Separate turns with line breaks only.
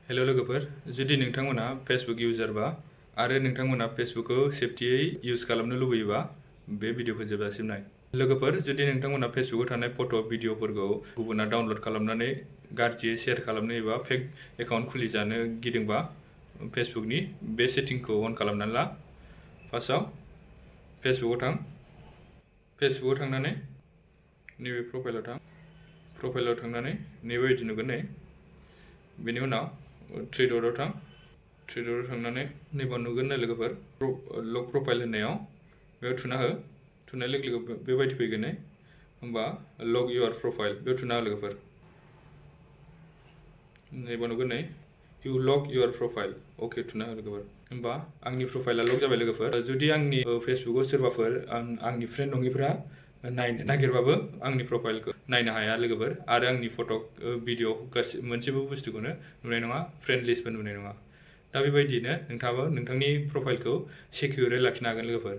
Hello लोगोफोर, जुदि नोंथांमोना फेसबुक इउजारबा आरो नोंथांमोना फेसबुकखौ सेफ्टियै इउज खालामनो लुबैयोबा बे भिडिअखौ जोबजासिम नाय। लोगोफोर, जुदि नोंथांमोना फेसबुकाव थानाय फट' भिडिअफोरखौ गुबुना डाउनलड खालामनानै गाज्रियै शेयार खालामनो एबा फेक एकाउन्ट खुलिजानो गिदोंबा फेसबुकनि बे सेटिंखौ अन खालामनानै ला। फार्स्टआव फेसबुकाव थां। फेसबुकाव थांनानै नैबे प्रफाइलाव थांनानै नैबायदि नुगोन नै। बेनि उनाव थ्रि डटआव थां। थ्रि डटआव थांनानै नैबाव नुगोन नै लोगोफोर लक प्रफाइल होननायाव बेयाव थुना हो। थुनाय लोगो लोगो बेबायदि फैगोन नै। होमबा लक इउर प्रफाइल बेयाव थुना हो लोगोफोर। नैबाव नुगोन नै इउ लक इउर प्रफाइल अके थुना हो लोगोफोर। होमबा आंनि प्रफाइला लक जाबाय लोगोफोर। जुदि आंनि फेसबुकाव सोरबाफोर आंनि फ्रेन्ड नङिफ्रा नायनो नागिरबाबो आंनि प्रफाइलखौ नायनो हाया लोगोफोर, आरो आंनि फट' भिडिअ मोनसेबो बुस्थुखौनो नुनाय नङा, फ्रेन्ड लिस्टबो नुनाय नङा। दा बेबायदियैनो नोंथाङाबो नोंथांनि प्रफाइलखौ सिकिउरै लाखिनो हागोन लोगोफोर।